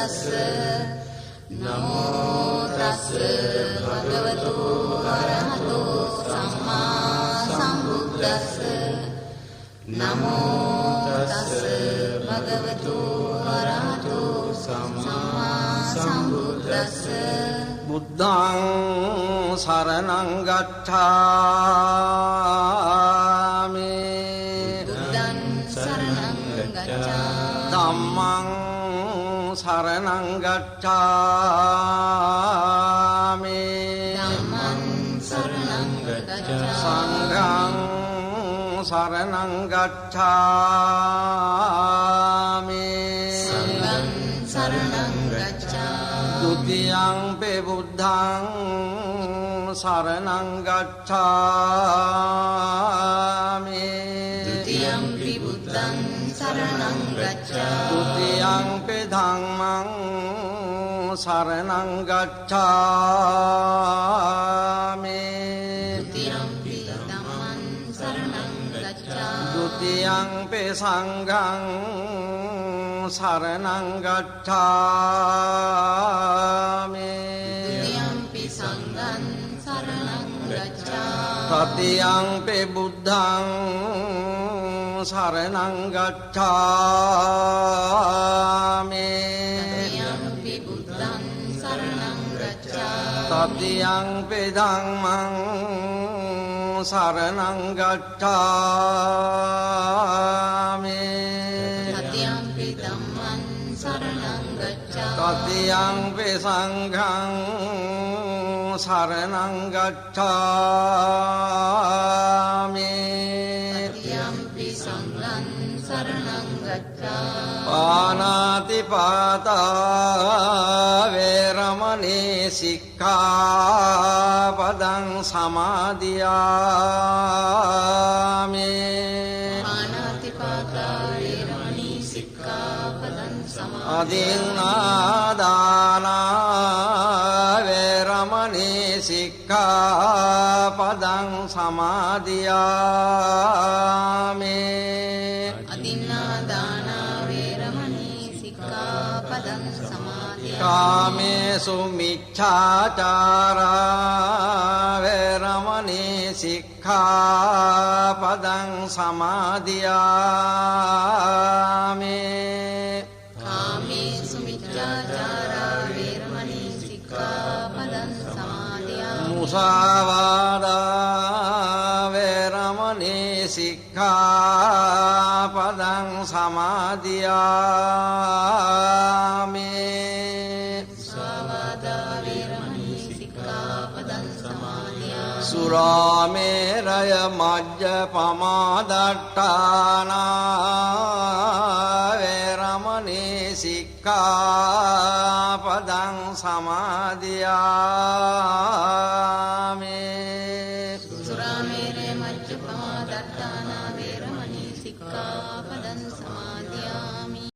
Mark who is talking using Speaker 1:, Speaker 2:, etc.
Speaker 1: සම්බුද්දස්ස. නමෝ තස්ස භගවතු අරහතෝ සම්මා සම්බුද්දස්ස. නමෝ තස්ස භගවතු අරහතෝ සම්මා සම්බුද්දස්ස.
Speaker 2: බුද්ධං සරණං ගච්ඡාමි.
Speaker 1: බුද්ධං සරණං ගච්ඡාමි.
Speaker 2: ධම්මං සරණං ගච්ඡාමි.
Speaker 1: ධම්මං සරණං ගච්ඡාමි.
Speaker 2: සංඝං සරණං ගච්ඡාමි.
Speaker 1: සංඝං සරණං ගච්ඡාමි.
Speaker 2: ဒ ුතියංපි බුද්ධං සරණං ගච්ඡාමි.
Speaker 1: ဒ ුතියංපි බුද්ධං සරණං ගච්ඡාමි.
Speaker 2: ဒ ුතියංපි ධම්මං සරණං ගච්ඡාමි.
Speaker 1: ဒ ුතියංපි ධම්මං සරණං ගච්ඡාමි.
Speaker 2: ဒ ුතියංපි සංඝං සරණං ගච්ඡාමි.
Speaker 1: ဒ ුතියංපි සංඝං සරණං ගච්ඡාමි.
Speaker 2: තතියංපි බුද්ධං සරණං ගච්ඡාමි.
Speaker 1: තතියංපි බුද්ධං සරණං ගච්ඡාමි.
Speaker 2: තතියංපි ධම්මං සරණං ගච්ඡාමි.
Speaker 1: තතියංපි ධම්මං සරණං ගච්ඡාමි.
Speaker 2: තතියංපි සංඝං සරණං ගච්ඡාමි.
Speaker 1: තතියංපි සංඝං සරණං ගච්ඡාමි.
Speaker 2: පාණාති පාතා වේරමණී සික්ඛාපදං සමාදියාමි.
Speaker 1: පාණාති පාතා වේරමණී සික්ඛාපදං සමාදියාමි.
Speaker 2: අදින්නාදානා වේරමණී සික්ඛාපදං සමාදියාමි.
Speaker 1: අදින්නාදානා වේරමණී සික්ඛාපදං සමාදියාමි.
Speaker 2: කාමේසු මිච්ඡාචාරා වේරමණී සික්ඛාපදං සමාදියාමි.
Speaker 1: කාමේසු මිච්ඡාචාරා වේරමණී සික්ඛාපදං සමාදියාමි.
Speaker 2: මුසාවාදා වේරමණී සික්ඛාපදං සමාදියාමි.
Speaker 1: මුසාවාදා වේරමණී සික්ඛාපදං සමාදියාමි.
Speaker 2: සුරාමේරය මජ්ජපමාදට්ඨානා වේරමණී සික්ඛාපදං සමාදියාමි.